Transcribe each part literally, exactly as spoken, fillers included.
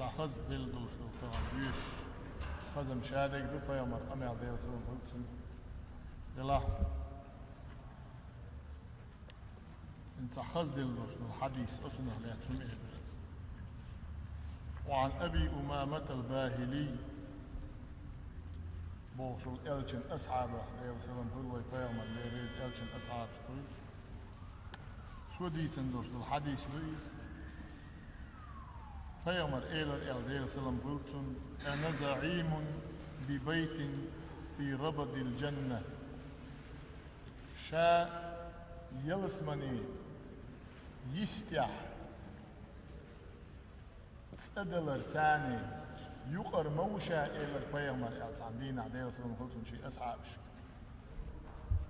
Хаза делла долуш долу тахана доьшуш, хаза-м шадерг ду, пайхамар къамел, Делан салам хуьлда цунна, делахь. Цхьа хаза делла долуш долу хьадис, оцунах лаьцна хӀума эр дара ас. Ва Ӏан Аби Умаматал Бахили бохуш волу элчан асхьабах, Делан салам хуьлда вай пайхамарна, Дела реза элчан асхьабаш хуьлда. Цо дийцина долуш долу хьадис ду иза. Пайхамар элира аьлла, Делан салам хуьлда цунна: «Ана заӀимун би байтин фи рабадил джанна». Ша ялсамане йистехь цӀа даларца юкъара ма ву ша, элира пайхамар аьлла, цхьана дийнахь, Делан салам хуьлда цунна, шен асхьабашка.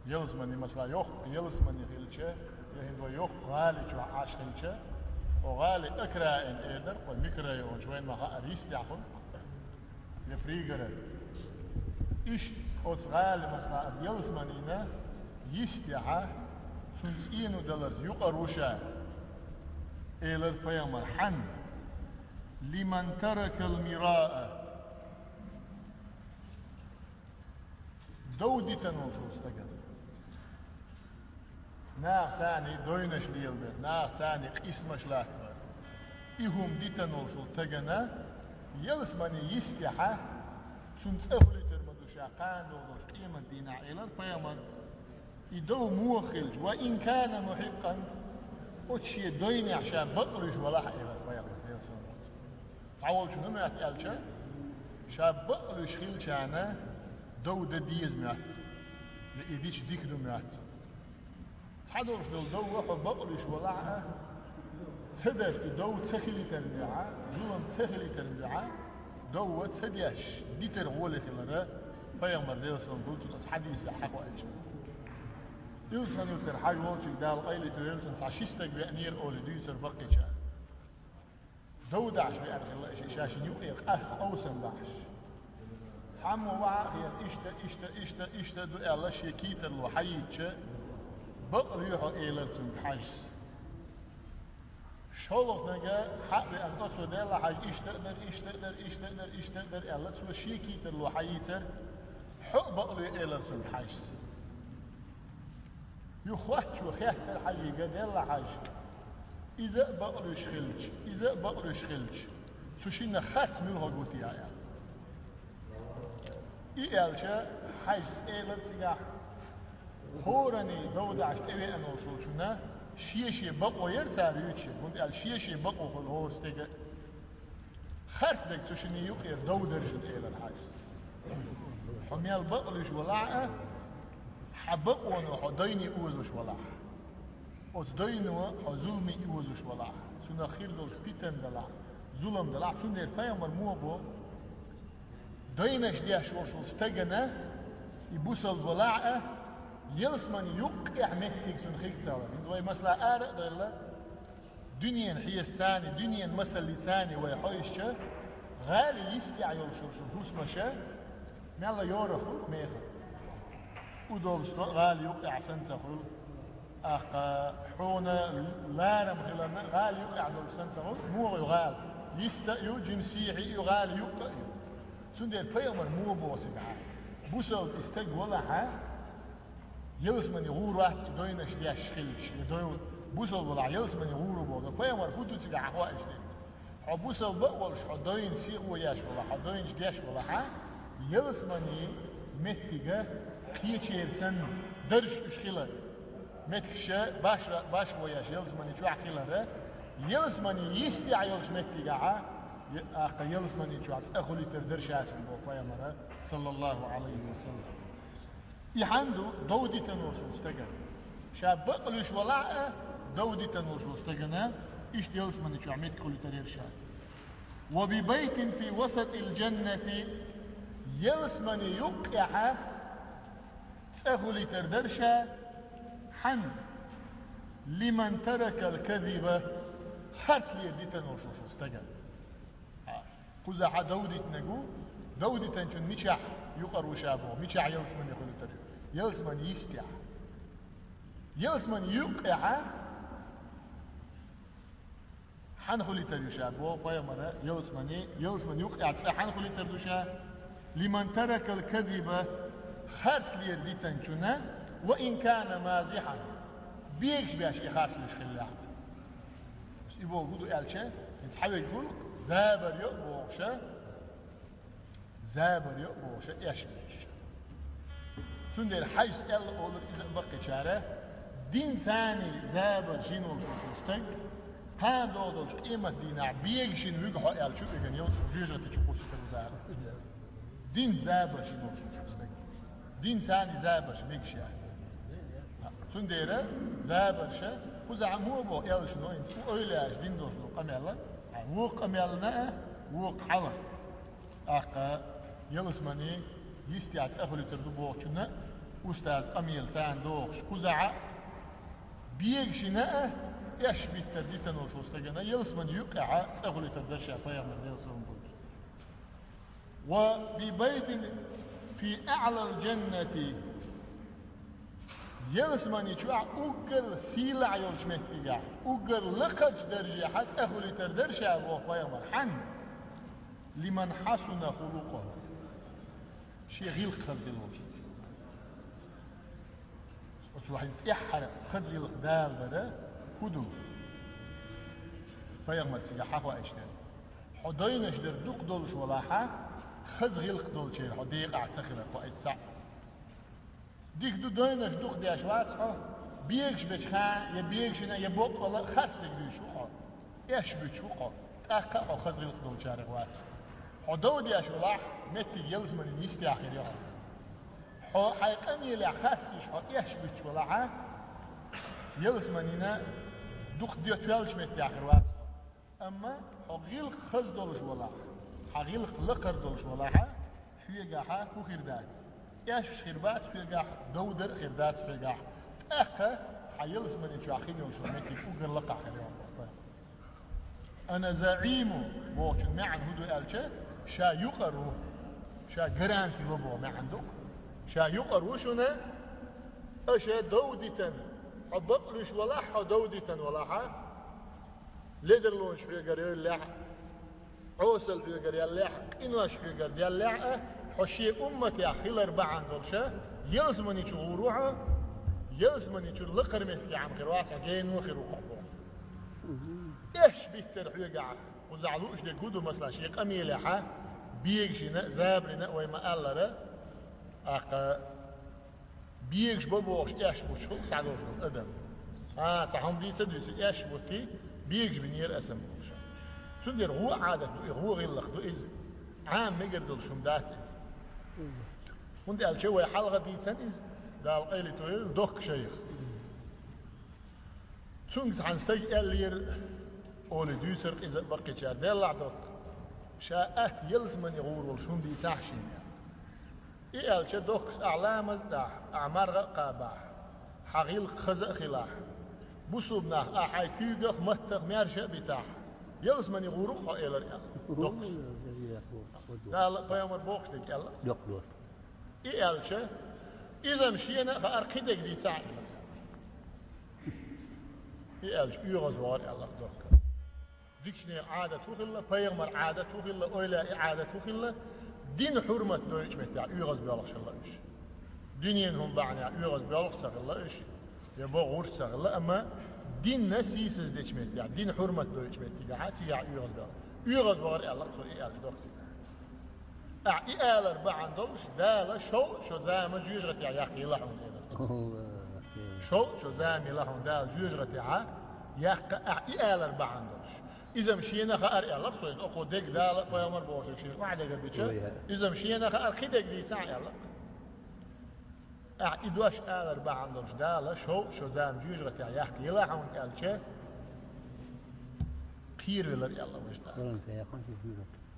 Ялсамане, масала, йоккха ялсамане хилча, я хӀинца вай йоккха гӀали чохь Ӏаш хилча, кху гӀали окраин эр дара, кху микрорайон, вайна ма хаъара, йистехь хуьлу, я пригород. Иштта оцу гӀали, масала, ялсаманина йистехь, цунна цӀено даларца юкъара ву ша, элира пайхамар. Хьан? Лиман таракал мираа. Дов дитина волуш волу стагана. Наха царна дойнаш лелабар, наха царна къийсамаш латтабар. И хӀума дитина волуш волу стагана ялсамане йистехь, цунна цӀа хуьлуьйтур ма ду ша кхана долуш къематдийнахь, элира пайхамар. И дов муха хилча, ва ин кана мухӀикъан, оцу шен дойнехь ша бакълуьйш валахь а, элира пайхамар, Делан салам хуьлда цунна. Цхьаволчунна моьтту аьлча, ша бакълуьйш хилчарна дов дан деза моьтту, я и дича дика ду моьтту. Цхьадолуш долу дов хьо бакълуьйш валахь а, ца дар, и дов ца хилийтарна дуьхьа, зулам ца хилийтарна дуьхьа, дов ца деш, дитар гӀоле хилар, пайхамар, Делан салам хуьлда цунна, оцу хьадисехь хьахоуьйтуш. Илсхан-Юьртара Хьажа волчуьнга, Дала къайле тойла цунна, цхьа ши стаг веанера олий дуьйцура баккхийчара. Дов дахьаш веана хилла и шиъ, ша шина юкъера къа-, къовсам бахьаш. Цхьаммо ваха а хиъна, иштта, иштта, иштта, иштта ду аьлла, шен кийтарло хьаийцча, бакълуьй хьо, элира цуьнга Хьажас. ШолгӀаниг хьа а веана, оцо, Делла Хьажа, иштта а дара, иштта а дара, иштта а дара, иштта а дара аьлла, цо шен кийтарло хьаийцира, хьо а бакълуьй, элира цуьнга Хьажас. Юха хоттачо хаьттира Хьажига, Делла Хьажа, иза а бакълуьйш хилча, иза а бакълуьйш хилча, цу шинна харц муьлха гуттий аьлла. И аьлча, Хьажас элира цигахь: хӀоранна дов дахьаш тӀевеана волчунна шен-шен бакъо яра цара юьйцуш, хӀунда аьлча шен-шен бакъо хуьлу хӀора стеган. Харцдерг цу шинна юкъера дов дара шуна, элира Хьажас. Хьо мел бакълуьйш валахь а, хьан бакъоно хьо дойне озош валахь, оцу дойно хьо зуламе озош валахь, цунах хир долуш питана далахь, зулам далахь, цундела пайхамар муха боху, дойнаш деш волуш волу стагана и бусалба валахь а, ялсамане юккъехь меттиг цунна хир ца хилар. ХӀинца вай, масала, ара а делла, дуьненан хьесапца, дуьненан масаллица вай хьовсча, гӀали йистехь йолуш йолу хӀусамаш мелла йорах хуьлу мехала. Удобство гӀали юккъехь санна ца хуьлу. Аккха хьуна ларам хиларна гӀали юккъехь долуш санна ца хуьлу. Муха ю гӀали? Йиста а ю, жима сехьа а ю, гӀали юккъе а ю. Цундела пайхамар муха боху цигахь: бусалба и стаг валахь а, ялсамане гӀур вац и дойнаш деш хилча, я дой-, бусалба валахь, ялсамане гӀур ву боху. Пайхамар хӀун ду цигахь хьахоуьйтуш дерг? Хьо бусалба а волуш, хьо дойна сихо еш валахь, хьо дойнаш деш валахь а, ялсамане меттиг кхечеран санна, даржаш уьш хилар, меттигаш баш, башхо еш ялсамане чохь хилар, ялсамане йистехь йолчу меттигехь а, я-, аккха ялсамане чохь цӀа хуьлуьйтур дара ша шуна боху пайхамара, саллаллаху Ӏалайхи ва саллам. И хьан ду дов дитина волуш волу стагана? Ша бакълуьйш валахь а, дов дитина волуш волу стагана иштта ялсамане чохь меттиг хуьлуьйтур яра ша. Ва би байтин фи васатил джаннати, ялсамане юккъехь цӀа хуьлуьйтур дара ша, хьан? Лиман таракал казиба, харц лер дитина волуш волу стагана. Кхузахь дов дитинарг ву, дов дитинчун мичахь юкъара ву ша боху, мичахь ялсамане хуьлуьйтур ю? Ялсамане йистехь. Ялсамане юккъехь Хьан хулийтар ю ша, бо пайхамара, ялсмани, ялсмани юкъа цӀа хьан хулийтар ду ша? Лиман таракал кадиба, харц лер дитанчуна, ва ин кана мазихьан, бегаш беш и харц луш хилла. И бо гуду аьлча, хӀинца хьавег гулх, забар йо бохуша, забар йо бохуша, эш беш. Цундела хьажа аьлла олур иза баккхичара, дин цани забар шин волуш волу стаг, тхан догӀу долчу къемат дийнахь бегашина вуьгу хьо аьлла чу виган йолчу жоьжахати чу кхуссур ву дара. Дин забар шин волуш волу стаг. Дин цани забарш мегаш яц. Цундела забарша, кхузахь муха боху аьллаш но, хӀинца кху ойла яш дин долуш долу къамелла, вукху къамеллана а, вукху хьалха. ТӀаккха ялсмани йистехь цӀа хуьлуьйтур ду бохучунна, устаз къамела царна дохуш, кхузахь а бегашина а, эш биттар дитаношул стагана ялсмани юкъехь а цӀа хуьлуьйтур дара ша пайхамар Делан салам буьйцу. Ва би байтин фи аълал джаннати. Ялсмани чохь уггар сийлахь йолчу меттигахь, уггар лакхарчу даржехьа цӀа хуьлуьйтар дара ша боху пайхамар. Хьан? Лиман хьасуна хулукъу. Шен гӀиллакх хаза хилла волчу. Оцу вахьин тӀаьххьара хаза гӀиллакх Дала дара, хӀун ду? Пайхамар цигахь хьахоуьйтуш дара. Хьо дойнаш дар дукха долуш валахьа, хаза гӀиллакх долчеран хьо декъахь ца хилар хьо айца цхьаъ. Дика ду, дойнаш дукха деш вац хьо, бегаш бечу хана, я бегашина, я боккъала харц дерг дуьйцуш ву хьо, эш буьтуш ву хьо, тӀаккха а хьо хаза гӀиллакх долчарех вац хьо. Хьо дов деш валахь, меттиг ялсманин йистехь хир ю хьо. Хьо хьайн къамелехь харц дуьйцуш хьо эш буьтуш валахьа, ялсманина дукха де тоьллачу меттехь хир вац хьо. Амма хьо гӀиллакх хаза долуш валахь, хьан гӀиллакх лакхара долуш валахьа, хьоьгахьа хӀун хир дац? Эшпаш хир бац хьоьгахь, дов дар а хир дац хьоьгахь. ТӀаккха хьан ялсмани чохь хин йолуш йолу меттиг уггар лакхахь хир ю хьо. Ана заиму бохучун маьӀна хӀун ду аьлча, ша юкъара ву, ша гаранти ло боху маьӀна ду. Ша юкъара ву шуна, аша дов дитан, хьо бакълуьйш валахь, хьо дов дитан валахьа, ледарлонаш хьоьгара йоллехь, Ӏосал хьоьгара яллехь, къинош хьоьгара деллехь а, хьо шен умматех хилар бахьана долуша, ялсмани чу гӀур ву хьо, ялсмани чуьра лакхара меттигехь хир вац хьо, гено хир ву хьо боху. Эш биттар хьоьгахь, кхузахь лууш дерг хӀун ду, масала, шен къамелехьа, бегашина а, забарина а вай ма-аллара, тӀаккха бегаш бан бохуш эш буттуш хуьлу схьадолуш долу адам. А, цхьа хӀума дийца а дуьйцу, эш бутти, бегаш бинера аса ма бохуш. Цундела гӀо Ӏадат ду и, гӀо гӀиллакх ду иза. Ӏама мегар долуш хӀума дац иза. ХӀунда аьлча вай хьалха дийцан иза, Дала къайле тойойла, Докка шайх. Цуьнга цхьана стага аьллера, олий дуьйцура иза баккхичара, деллахь Докка, ша атта ялсмани гӀур волуш хӀума дийцахь шена. И аьлча, Доккас, ахь ламаз а дахь, ахь марха а кхабахь, хьан гӀиллакх хаза а хилахь, бусулба нах ахь хьайн куьйгах, маттах маьрша а битахь, ялсмани гӀур ву-кх хьо, элира аьлла Доккас. Дала а, пайхамар бохуш дерг аьлла. И аьлча, иза-м шена а хаьара, кхин дерг дийцахь аьлла. И аьлча, оьгӀазвахара аьлла Докка. Дикачу нехан Ӏадат хӀун хилла, пайхамар Ӏадат хӀун хилла, ойла и Ӏадат хӀун хилла, дин хьурмат дойтучу меттехь оьгӀаз боьлхуш хилла уьш. Дуьненан хӀума бахьанехь оьгӀаз боьлхуш ца хилла уьш, я богӀурш ца хилла, амма динна сийсаз дечу меттехь, дин хьурмат дойтучу меттигехь, цигахь оьгӀаз боьлхуш. ОьгӀазвахара аьлла цо и аьлча Доккас. Ахь и алар бахьана долуш, Дала шовзткъа шо зама жоьжахатехь яккхийла хьуна, элира цо. Шовзткъа шо зама йила хьуна Дала жоьжахатехь яккха, ахь и алар бахьана долуш. Иза-м шена а хаьара аьлла цо, иза окхо дерг Дала а, пайхамар а бохуш дерг шена охьадегар дича, иза-м шена а хаьара, кхин дерг дийцахь аьлла. Ахь и дош алар бахьана долуш Дала шовзткъа шо зама жоьжахатехь яккхийла хьуна аьлча, кхеравелира аьлла вайша Дала.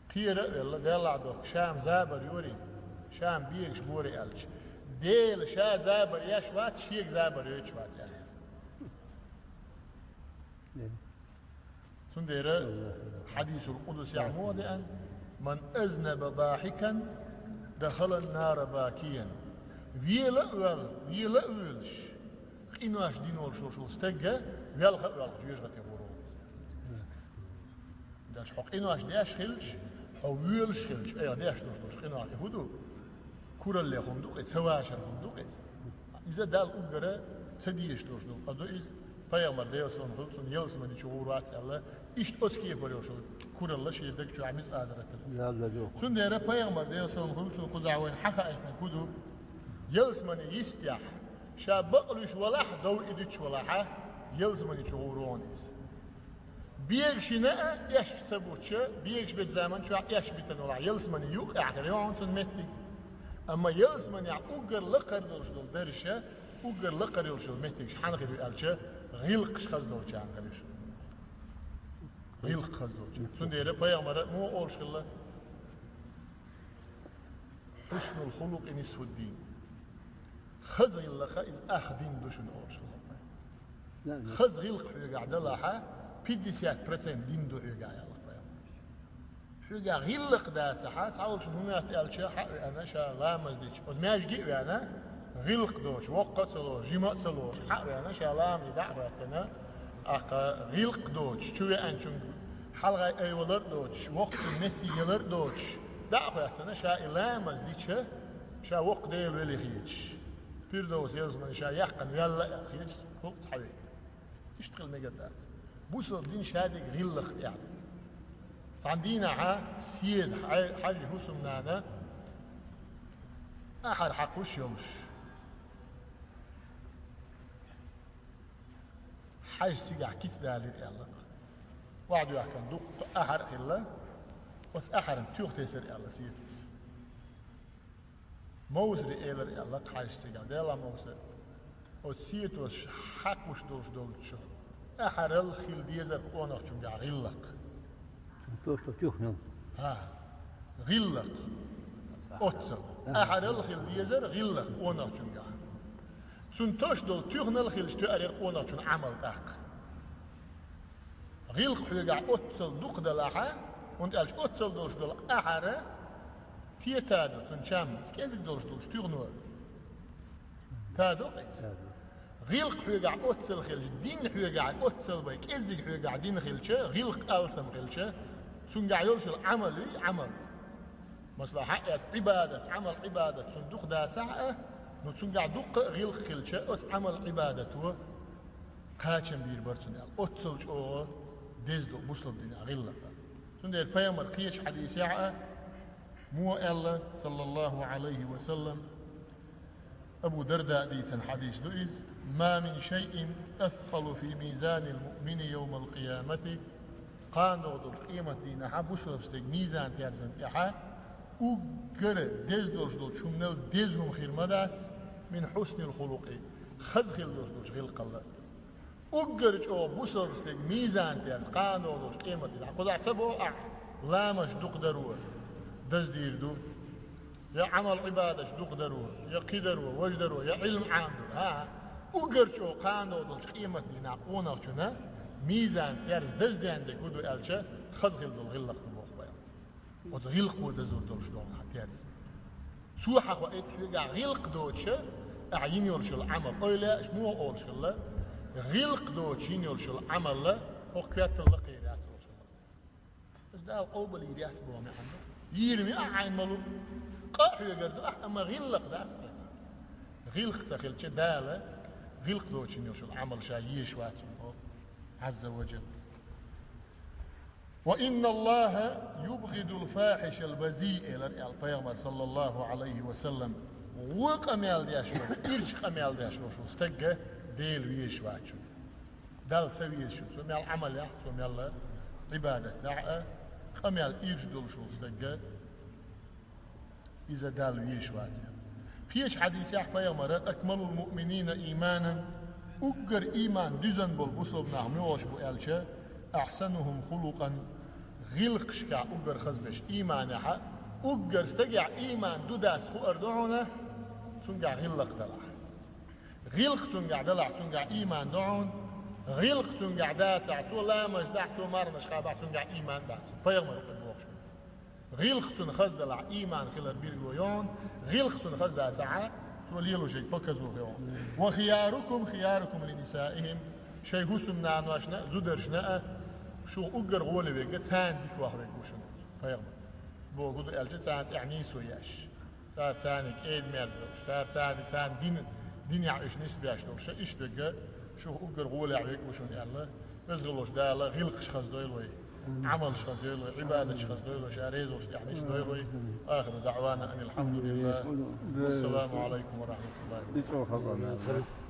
Кхера а велла, деллахь Докка, ша-м забар йора, ша-м бегаш бора аьлча, Дела ша забар еш вац, шега забар йойтуш вац аьлла. Цундела хьадисул къудсехь муха деана: «Ман азнаба дахикан, дахалан нара бакиян». Вела а ваьлла, вела а воьлуш, къинош дина волуш волу стаг велха а воьлхуш жоьжахате гӀур ву иза. Хьо къинош деш хилча, хьо воьлуш хилча, айхьа деш долуш долчу къинойх и хӀун ду? Куралле хӀума ду-кх иза, ца вашар хӀума ду-кх иза. Иза Далла уггара ца дезаш долуш долу къа ду иза. Пайхамар, Делан салам хуьлда цунна, ялсамани чу гӀур вац аьлла, иштта оцу кепара йолуш йолу куралла шен даг чохь мискъал зарратал. Цундела Пайхамар, Делан салам хуьлда цунна, кхузахь вайна хьахаийтинарг хӀун ду? Ялсамани йистехь, ша бакълуьйш валахь, дов и дуьтуш валахь, ялсамани чу гӀур ву хьуна иза. Бегаш йина а, эшпаш ца буттуш, бегаш бечу заман чохь эшпаш битина валахь, ялсамани юккъехь хир ю хьуна цуьнан меттиг. Амма ялсаманехь уггар лакхара долуш долу даржаш, уггар лакхара йолуш йолу меттигаш хьанна хир ю аьлча, гӀиллакхаш хаза долчарна хир ю шу. ГӀиллакх хаза долчарна. Цундела Пайхамара муха олуш хилла? «Хуснул хулукъи нисфуддин». Хаза гӀиллакх иза ах дин ду шуна олуш хилла. Хаза гӀиллакх хьоьгахь далахь, пятьдесят процент дин ду хьоьгахь, аьлла Пайхамара. Хьоьгахь гӀиллакх дацахь, цхьа волчун хӀун моьтту аьлча, хьа а веана, ша ламаз дича, оцу маьждиге а веана, гӀиллакх доцуш, воккха а ца лоруш, жима а ца лоруш, хьа а веана, ша ламазе дӀа а хӀоьттина, тӀаккха гӀиллакх доцуш, чу веанчуьнга хьалхара айвалар а доцуш, воккхачун меттиг ялар а доцуш, дӀа а хӀоьттина, ша и ламаз дича, ша воккха Дела велла хеташ, Пирдовс ялсамани ша яьккхина ваьлла аьлла хеташ, хӀокху цхьа ве. Иштта хила мегар дац. Бусалба дин шадерг гӀиллакх тӀехь ду. Цхьана дийнахь седа хьай-, хьаьжин хӀусамнана ахьар хьакхуш йолуш, хьаьжа цигахь кица далийра аьлла-кх. Охьадоьхкина дуккха ахьар а хилла, оцу ахьарна туьха тесира аьлла сетос. Мовсаре элира аьлла-кх хьаьжа цигахь: «Делахь, Мовсар, оцу сетос хьакхуш долуш долчу ахьарал хила дезара къонахчуьнгахь гӀиллакх». Цуьнан тош долу туьхнал. ХӀа, гӀиллакх. Оццал. Ахьарал хила дезара гӀиллакх къонахчуьнгахь. Цуьнан тош долу туьхнал хилча тоьарера къонахчун Ӏамал тӀаккха. ГӀиллакх хьоьгахь оццал дукха далахь, хӀунда аьлча оццал долуш долу ахьар тета ду, цуьнан чам кӀезиг долуш долчу туьхно. Та ду-кх иза? ГӀиллакх хьоьгахь оццал хилча, дин хьоьгахь оццал бен, кӀеззиг хьоьгахь дин хилча, гӀиллакх алсам хилча, цуьнгахь йолуш йолу Ӏамал юй, Ӏамал. Масала, хьан эцна Ӏибадат, Ӏамал Ӏибадат цуьнан дукха дацахь а, ну, цуьнгахь дуккха а гӀиллакх хилча, оцу Ӏамал Ӏибадато кхачам бийр бара цунна аьлла. Оццал чӀогӀа деза ду бусалба динехь гӀиллакх. Цундела Пайхамар кхечу хьадисехь а муха аьлла, саллаллаху Ӏалайхи ва саллам, Абу Дарда дийцина хьадис ду иза: «Ма мин шайин аскъалу фи мизанил муъмини йовмал къиямати». Кхана долчу къематдийнахь бусалба стеган мизан-терзан тӀехь уггар деза долуш долчу хӀуманал деза хӀума хир ма дац, мин хуснил хулукъи, хаза хила долуш долчу гӀиллакхал. Уггар чӀогӀа бусалба стеган мизан-терза кхана долуш къематдийнахь. Кхузахь ца боху ахь, ламазаш дукха даро даздийр ду, я Ӏамал-Ӏибадаташ дукха даро, я кхин даро, важа даро, я Ӏилма Ӏамадо. ХӀан-хӀа, уггар чӀогӀа кхана долчу къематдийнахь къонахчунна мизан-терза дазденна дерг хӀун ду аьлча, хаза хила долу гӀиллакх ду боху Пайхамара. Оцу гӀиллакхо дазор долуш долу хьан терза. Цо хьан хоуьйту хьоьгахь гӀиллакх доцуша, ахьа йина йолуш йолу Ӏамал. Ойла еш муха олуш хилла, гӀиллакх доцуш йина йолуш йолу Ӏамал хӀокху коьртал лакхера яц олуш хилла. Аса Дала къобалйийр яц боху маьӀна. Йийр ма ю ахь Ӏайн малу. Къа а хьоьгар ду ахь, амма гӀиллакх дац хьан. ГӀиллакх ца хилча Дала гӀиллакх доцуш йина йолуш йолу Ӏамал ша езаш вац хьуна боху. Ӏазза ва жалла. «Ва инналлаха юбгъидул фахишал базий», элира аьлла Пайхамар, саллаллаху Ӏалайхи ва саллам. Вон къамел деш волу, ирча къамел деш волу стагга Дела везаш вац хьуна. Далла ца везаш хьуна. Цо мел Ӏамал яхь, цо мел Ӏибадат дахь а, къамел ирча долуш волу стагга иза Далла везаш вац аьлла. Кхечу хьадисехь Пайхамара: «Акмалул муъминина ийманан», уггар ийман дуьзна болу бусалба нах муьлш бу аьлча, «ахьсанухум хулукъан», гӀиллакхашкахь уггар хаза берш, ийманехь а, уггар стагехь ийман ду дац хуур ду хьуна, цуьнгахь гӀиллакх далахь. ГӀиллакх цуьнгахь далахь, цуьнгахь ийман ду хьуна, гӀиллакх цуьнгахь дацахь, цо ламазаш дахь, цо марханаш кхабахь, цуьнгахь ийман дац. Пайхамара бохуш. ГӀиллакх цуьнан хаза далахь, ийман хилар билгало ю хьуна, гӀиллакх цуьнан хаза дацахь, цо лелош ерг показуха ю хьуна. «Ва хиярукум хиярукум ли нисаихим», шайн хӀусамнаношна а, зударшна а Шух уггар гӀоле вега, царна дика ваха вега ва шуна пайхамар. Богу ду аьлча, царна тӀехь нийсо еш. Цар царна кӀеда-мерза долуш, цар царна, царна дин, динехь уьш нисбеш долуш, иштта вега, шух уггар гӀолехь вега ва шуна аьлла, веза волуш Дала гӀиллакхаш хаза дойла вай, Ӏамалш хаза дойла вай, Ӏибадаташ хаза дойла вай, ша реза волуш тӀехь нисдойла вай. آخر دعوانا أن الحمد لله. والسلام عليكم ورحمة الله وبركاته.